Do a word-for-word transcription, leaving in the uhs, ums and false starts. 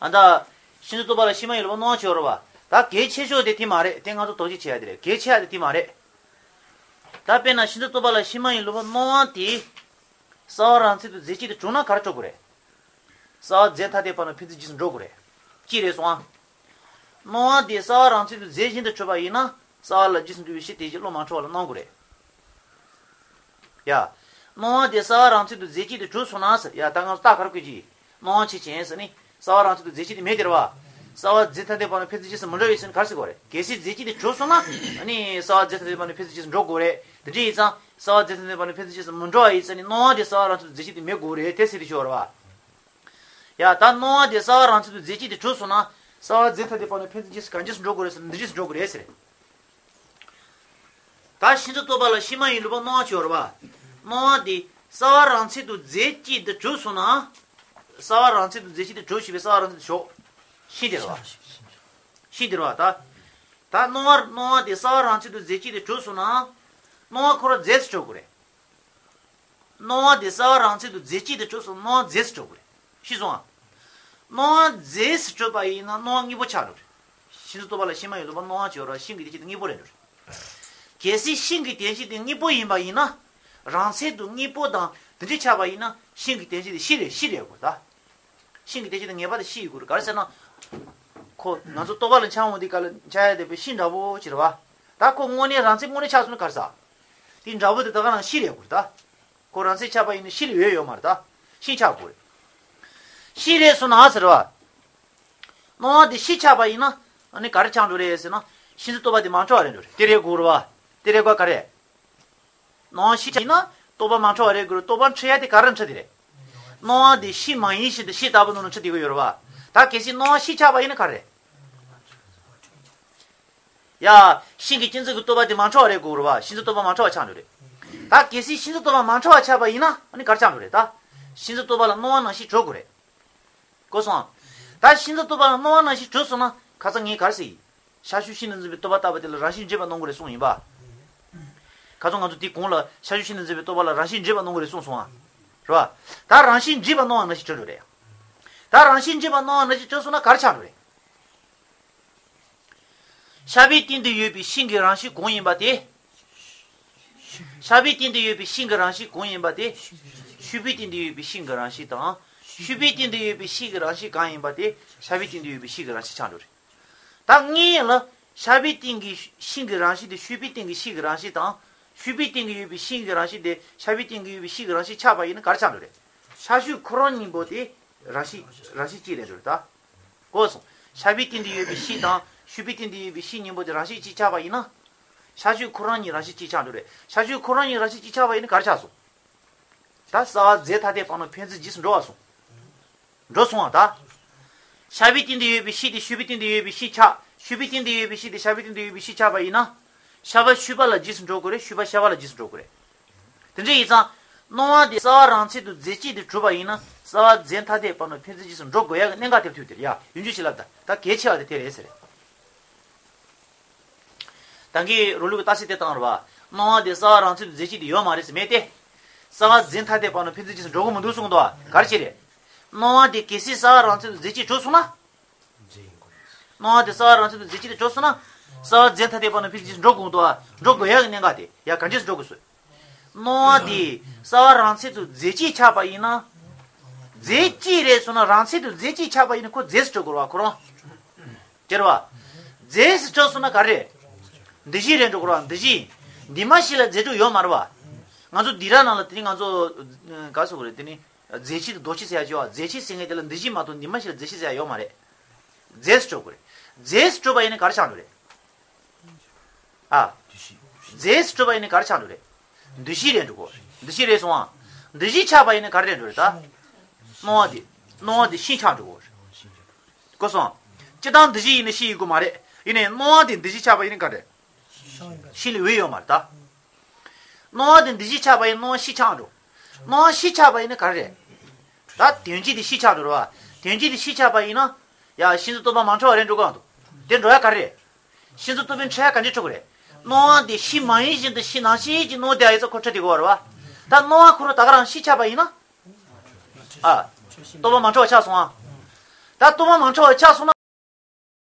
ཨ་ད། ཤིན་ཏུ་སྟོབས་པ་ལ་ཕྱི་མ་ཡི་ལུགས་པ་སྣང་བ་ཆོས་རེད་བ། ད་གལ་ཆེ་ཤོས་དེ་དེ་མ་རེད། དེ་ང་ཚོ་དོགས་གཅོད་བྱེད་ཡ་དེ་རེད། གལ་ཆེ་ཡ་དེ་དེ་མ་རེད། ད་དཔེར་ན་ཤིན་ཏུ་སྟོབས་པ་ལ་ཕྱི་མ་ཡི་ལུགས་པ་སྣང་བ་དེ། རྩ་བ་རང་མཚན་དུ་རྫས་གཅིག་ཏུ་གྲུབ་ན་ག་རེ་གྲུབ་དགོས་རེད། རྩ་བ་རྫས་ཐ་དད་པ་ནི་འཕེན་རྩིས་རྗེས་སུ་འགྲོ་དགོས་རེད། གཅིག་རེད་སོང་ཨ། སྣང་བ་དེ་རྩ་བ་རང་མཚན་དུ་རྫས་གཞན་དུ་གྲུབ་པ་ཡིན་ན་རྩ་བ་ལ་རྗེས་སུ་འགྲོ་བའི་གཞི་དེ་བཞིན་བློ་མ་འཕྲོ་བ་ལ་སྣང་དགོས་རེད། ཡ། སྣང་བ་དེ་རྩ་བ་རང་མཚན་དུ་རྫས་གཅིག་ཏུ་གྲུབ་སོང་ན་ཟེར། ཡ་ད་ང་ཚོ་རྟགས་ག་རེ་བཀོད་ཀྱི། སྣང་བ་ཆོས་ཅན་ཟེར་ནི། རྩ་བ་རང་མཚན་དུ་རྫས་གཅིག་ཏུ་མེད་དེ་རེད་བ། རྩ་བ་རྫས་ཐ་དད་པ་ནི་འཕེན་རྩིས་རྗེས་སུ་མི་འགྲོ་བའི་ཕྱིར་ག་རེ་ཟེར་དགོས་རེད། གལ་སྲིད་རྫས་གཅིག་ཏུ་གྲུབ་སོང་ན། ཨ་ནི་རྩ་བ་རྫས་ཐ་དད་པ་ནི་འཕེན་རྩིས་རྗེས་སུ་འགྲོ་དགོས་རེད། དེ་འདྲ་ཡིན་ཙང་རྩ་བ་རྫས་ཐ་དད་པ་ནི་འཕེན་རྩིས་རྗེས་སུ་མི་འགྲོ་བ་ཡིན་ཙང་ནི་སྣང་བ་དེ་རྩ་བ་རང་མཚན་དུ་རྫས་གཅིག་ཏུ་མེད་དགོས་རེད་དེ་ཟེར་དེ་ཤོར་བ། ཡ་ད་སྣང་བ་དེ་རྩ་བ་རང་མཚན་དུ་རྫས་གཅིག་ཏུ་གྲུབ་སོང་ན། རྩ་བ་རྫས་ཐ་དད་པ་ནི་འཕེན་རྩིས་རྗེས་སུ་གང་རྗེས་སུ་འགྲོ་དགོས་རེད་ཟེར་ན་འདི་རྗེས་སུ་འགྲོ་དགོས་རེད་ཟེར། ད་ཤིན་ཏུ་སྟོབས་པ་ལ་ཕྱི་མ་ཡི་ལུགས་པ་སྣང་བ་ཆོས་རེད་བ། སྣང་བ་དེ་རྩ་བ་རང་མཚན་དུ་རྫས་གཅིག་ཏུ་གྲུབ་སོང་ན། རྩ་བ་རང་མཚན་དུ་རྫས་གཅིག་ཏུ་གྲུབ་ཞེས་པའི་རྩ་བ་རང་མཚན་དུ་ཞོག་ཤིན་དེ་རེད་བ། ཤིན་དེ་རེད་བ་ད། ད་སྣང་བ་སྣང་བ་དེ་རྩ་བ་རང་མཚན་དུ་རྫས་གཅིག་ཏུ་གྲུབ་སོང་ན། སྣང་བ་ཁོ་རང་རྫས་སུ་གྲུབ་དགོས་རེད། སྣང་བ་དེ་རྩ་བ་རང་མཚན་དུ་རྫས་གཅིག་ཏུ་གྲུབ་སོང་སྣང་བ་རྫས་སུ་གྲུབ་དགོས་རེད། ཤེས་སོང་ཨ། སྣང་བ་རྫས་སུ་གྲུབ་པ་ཡིན་ན་སྣང་བ་དངོས་པོ་ཆགས་འགྲོ་རེད། ཤིན་ཏུ་སྟོབས་པ་ལ་ཕྱི་མ་ཡི་ལུགས་པ་སྣང་བ་ཆོས་རེད་བ། ཤིང་གི་དེ་ཆོས་དེ་དངོས་པོ་རེད་འགྲོ་རེད། གལ་སྲིད་ཤིང་གི་དེ་ཆོས་དེ་དངོས་པོ་ཡིན་པ་ཡིན་ན། རང་མཚན་དུ་དངོས་པོ་དང་དེ་འདྲ་ཆགས་པ་ཡིན་ན་ཤིང་གི་དེ་ཆོས་དེ་གཤིས་རེད་གཤིས་རེད་དགོས་ད། ཤིང་གི་དེ་ཆོས་དེ་ངེས་པར་དུ་གཤིས་ཡོད་དགོས་རེད། ག་རེ་ཟེར་ན། ཁོ་ང་ཚོ་ལྟོ་ཕག་ལ་འཆང་འོང་དུས་སྐབས་ལ་འཆང་ཡ་དེ་བས་ཤིང་འདྲ་པོ་ཅིག་རེད་བ། ད་ཁོ་དངོས་གནས་རང་མཚན་དངོས་གནས་ཆགས་སོང་ན་ག་རེ་ཟ། དེ་འདྲ་པོ་དེ་ད་ག་རང་གཤིས་རེད་དགོས་ད། ཁོ་རང་མཚན་ཆགས་པ་ཡིན་ན་གཤིས་ལ་ཡོད་ཡོད་མ་རེད་ད། ཤིང་ཆགས་དགོས་རེད། གཤིས་རེད་སོང་ན་ཟེར་བ། སྣང་བ་དེ་གཤིས་ཆགས་པ་ཡིན་ན་ཨ་ནི་ག་རེ་ཆགས་འགྲོ་རེད་ཟེར་ན། ཤིན་ཏུ་སྟོབས་པ་དེ་མ་འཕྲོ་བ་རེད་འགྲོ་རེད། དེ་རེད་དགོས་རེད་བ། དེ་རེད་དགོས་ག་རེད། སྣང་བ་གཤིས་ཆགས་ཡིན་ན་སྟོབས་པ་མ་འཕྲོ་བ་རེད་དགོས་རེད། སྟོབས་པ་འཕྲོ་ཡ་དེ་ག་རེ་འཕྲོ་དེ་རེད། སྣང་བ་དེ་གཤིས་མ་ཡིན་བཞིན་དུ་གཤིས་ལྟ་བུ་ནང་ན་འཕྲོ་དེ་གོ་ཡོད་རེད་བ། ད་གལ་སྲིད་སྣང་བ་གཤིས་ཆགས་པ་ཡིན་ན་ག་རེ་རེད། ཡ། ཤིང་གི་སྤྱི་མཚན་གྱི་སྟོབས་པ་དེ་མ་འཕྲོ་བ་རེད་དགོས་རེད་བ། ཤིན་ཏུ་སྟོབས་པ་མ་འཕྲོ་བ་ཆགས་འགྲོ་རེད། ད་གལ་སྲིད་ཤིན་ཏུ་སྟོབས་པ་མ་འཕྲོ་བ་ཆགས་པ་ཡིན་ན་ཨ་ནི་ག་རེ་ཆགས་འགྲོ་རེད་ད། ཤིན་ཏུ་སྟོབས་པ་ལ་སྣང་བ་ནང་བཞིན་གྲུབ་དགོས་རེད། གོ་སོང་ཨ། ད་ཤིན་ཏུ་སྟོབས་པ་ལ་སྣང་བ་ནང་བཞིན་གྲུབ་སོང་ན་ཁ་སང་ངས་ག་རེ་ཟེར་ཡིན། ཤར་ཕྱོགས་ཤིང་ནས་འཛིན་པའི་སྟོབས་པ་ལྟ་བུ་དེ་ལ་རང་བཞིན་འབྱེད་པ་སྣང་དགོས་རེད་གསུངས་ཡིན་པ། ཁ་སང་ང་ཚོ་དེའི་གོང་ལ་ཤར་ཕྱོགས་ཤིང་ནས་འཛིན་པའི་སྟོབས་པ་ལ་རང་བཞིན་འབྱེད་པ་སྣང་དགོས་རེད་གསུངས་སོང་ཨ། རེད་བ། ད་རང་བཞིན་འབྱེད་པ་སྣང་བ་ནང་བཞིན་གྲུབ་འགྲོ་རེད། ད་རང་བཞིན་འབྱེད་པ་སྣང་བ་ནང་བཞིན་གྲུབ་སོང་ན་ག་རེ་ཆགས་འགྲོ་རེད། ཤར་པའི་སྟེང་དུ་ཡོད་པའི་ཤིང་གི་རང་བཞིན་གང་ཡིན་པ་དེ། ཤར་པའི་སྟེང་དུ་ཡོད་པའི་ཤིང་གི་རང་བཞིན་གང་ཡིན་པ་དེ། ཤུལ་པའི་སྟེང་དུ་ཡོད་པའི་ཤིང་གི་རང་བཞིན་དང་། ཤུལ་པའི་སྟེང་དུ་ཡོད་པའི་ཤིང་གི་རང་བཞིན་གང་ཡིན་པ་དེ་ཤར་པའི་སྟེང་དུ་ཡོད་པའི་ཤིང་གི་རང་བཞིན་ཆགས་འགྲོ་རེད། ད་ངས་ལ་ཤར་པའི་སྟེང་གི་ཤིང་གི་རང་བཞིན་དེ་ཤུལ་པའི་སྟེང་གི་ཤིང་གི་རང་བཞིན་དང་། ཤུལ་པའི་སྟེང་གི་ཡོད་པའི་ཤིང་གི་རང་བཞིན་དེ་ཤར་པའི་སྟེང་གི་ཡོད་པའི་ཤིང་གི་རང་བཞིན་ཆགས་པ་ཡིན་ན་ག་རེ་ཆགས་འགྲོ་རེད། ཤར་ཕྱོགས་ཁོ་རང་གཉིས་པོ་དེ་རང་བཞིན་རང་བཞིན་གཅིག་རེད་འགྲོ་རེད་ད། གོ་སོང་། ཤར་པའི་སྟེང་དུ་ཡོད་པའི་ཤིང་དང་ཤུལ་པའི་སྟེང་དུ་ཡོད་པའི་ཤིང་གཉིས་པོ་དེ་རང་བཞིན་གཅིག་ཆགས་པ་ཡིན་ན། ཤར་ཕྱོགས་ཁོ་རང་གཉིས་རང་བཞིན་གཅིག་ཆགས་འགྲོ་རེད། ཤར་ཕྱོགས་ཁོ་རང་གཉིས་རང་བཞིན་གཅིག་ཆགས་པ་ཡིན་ན་ག་རེ་ཆགས་སོང་། ད་རྩ་བ་རྫས་ཐ་དད་པ་ནི་འཕེན་རྩིས་རྗེས་སུ་འགྲོ་བ་སོང་། འགྲོ་སོང་བ་ད། ཤར་པའི་སྟེང་དུ་ཡོད་པའི་ཤིང་དེ་ཤུལ་པའི་སྟེང་དུ་ཡོད་པའི་ཤིང་ཆགས། ཤུལ་པའི་སྟེང་དུ་ཡོད་པའི་ཤིང་དེ་ཤར་པའི་སྟེང་དུ་ཡོད་པའི་ཤིང་ཆགས་པ་ཡིན་ན། ཤར་པ་ཤུལ་པ་ལ་རྗེས་སུ་འགྲོ་དགོས་རེད། ཤུལ་པ་ཤར་པ་ལ་རྗེས་སུ་འགྲོ་དགོས་རེད། དེ་འདྲ་ཡིན་ཙང་། སྣང་བ་དེ་རྩ་བ་རང་མཚན་དུ་རྫས་གཅིག་ཏུ་གྲུབ་པ་ཡིན་ན་རྩ་བ་རྫས་ཐ་དད་པ་ནི་འཕེན་རྩིས་རྗེས་སུ་འགྲོ་དགོས་ཡ་གི་གནད་འགག་དེར་ཐུག་དེར་ཡ་ཡུན་རྒྱུན་ཞིག་ལབ་ད་ད་གལ་ཆེ་བ་དེ་དེ་རེད་ཟེར། ད་གིན་རོ་ལུག་གི་རྟགས་གསལ་དེ་བཏང་རེད་བ། སྣང་བ་དེ་རྩ་བ་རང་མཚན་དུ་རྫས་གཅིག་ཏུ་ཡོད་མ་རེད་ཟེར་མེད་དེ། རྩ་བ་རྫས་ཐ་དད་པ་ནི་འཕེན་རྩིས་རྗེས་སུ་འགྲོ་གི་མི་འདུག་གསུངས་འདུག་བ་ག་རེ་བྱས་རེད། སྣང་བ་དེ་གལ་སྲིད་རྩ་བ་རང་མཚན་དུ་རྫས་གཅིག་གྲུབ་སོང་ན། སྣང་བ་དེ་རྩ་བ་རང་མཚན་དུ་རྫས་གཅིག་ཏུ་གྲུབ་སོང་ན། རྩ་བ་རྫས་ཐ་དད་པ་ནི་འཕེན་རྩིས་རྗེས་སུ་འགྲོ་དགོས་འདུག་བ། འགྲོ་དགོས་ཡ་གི་གནད་འགག་དེ་ཡ་ག་འདྲས་སུ་འགྲོ་དགོས་སོ། སྣང་བ་དེ་རྩ་བ་རང་མཚན་དུ་རྫས་གཅིག་ཆགས་པ་ཡིན་ན། རྫས་གཅིག་རེད་སོང་ན་རང་མཚན་དུ་རྫས་གཅིག་ཆགས་པ་ཡིན་ན་ཁོ་རྫས་སུ་གྲུབ་དགོས་རེད་བ་ཁོ་རང་། དེ་རེད་བ། རྫས་སུ་གྲུབ་སོང་ན་ག་རེ་རེད། འདུ་བྱེད་རེད་འགྲོ་དགོས་རེད་བ་འདུ་བྱེད། འདུས་མ་བྱས་ལ་རྫས་གྲུབ་ཡོད་མ་རེད་བ། ང་ཚོ་འདི་ར་ནང་ལ་དེ་ནི་ང་ཚོ། ག་ཟེར་དགོས་རེད་དེ་ནི། རྫས་ཆོས་དང་ལྡོག་ཆོས་ཟེར་ཡ་ཅིག་ཡོད་བ། རྫས་ཆོས་ཟེར་མཁན་དེ་ལ་འདུ་བྱེད་མ་གཏོགས་འདུས་མ་བྱས་ལ་རྫས་ཆོས་ཟེར་ཡ་ཡོད་མ་རེད། རྫས་སུ་གྲུབ་དགོས་རེད། རྫས་སུ་གྲུབ་པ་ཡིན་ན་ག་རེ་ཆགས་འགྲོ་རེད། ཨ། རྫས་སུ་གྲུབ་པ་ཡིན་ན་ག་རེ་ཆགས་འགྲོ་རེད། འདུ་བྱེད་རེད་འགྲོ་གོ། འདུ་བྱེད་རེད་སོང་ཨ། འདུ་བྱེད་ཆགས་པ་ཡིན་ན་ག་རེ་རེད་འགྲོ་རེད་ད། སྣང་བ་དེ། སྣང་བ་དེ་ཤིང་ཆགས་འགྲོ་གོ། གོ་སོང་ཨ། སྤྱིར་བཏང་འདུ་བྱེད་ཡིན་ན་ཤིང་ཡིན་དགོས་མ་རེད། ཡིན་ནའི་སྣང་བ་དེ་འདུ་བྱེད་ཆགས་པ་ཡིན་ན་ག་རེ། ཤིང་ལ་འོས་ཡོད་མ་རེད་ད། སྣང་བ་དེ་འདུ་བྱེད་ཆགས་པ་ཡིན་སྣང་བ་ཤིང་ཆགས་འགྲོ། སྣང་བ་ཤིང་ཆགས་པ་ཡིན་ན་ག་རེ་རེད། ད་དོན་སྤྱི་དེ་ཤིང་ཆགས་འགྲོ་རེད་བ། དོན་སྤྱི་དེ་ཤིང་ཆགས་པ་ཡིན་ན། ཡ་ཤིན་ཏུ་སྟོབས་པ་མ་འཕྲོ་བ་རེད་འགྲོ་གི་འདུག་དེ་འགྲོ་ཡ་ག་རེ་རེད། ཤིན་ཏུ་སྟོབས་པའི་འཕྲོ་ཡ་ག་འདྲས་འགྲོ་གི་རེད། སྣང་བ་དེ་ཤིང་མ་ཡིན་བཞིན་དུ་ཤིང་ནང་བཞིན་གྱི་སྣང་བ་དེ་ཨ་ཡི་ཚོ་ཁོ་འཕྲོ་དེ་གོ་བ་རེད་བ། ད་སྣང་བ་ཁོ་རང་ད་ག་རང་ཤིང་ཆགས་པ་ཡིན་ན། ཨ། སྟོབས་པ་མ་འཕྲོ་བ་ཆགས་སོང་ཨ། ད་གཏོར་མ་མ་འཁྲུ་བ་ཆགས་སོང་ན།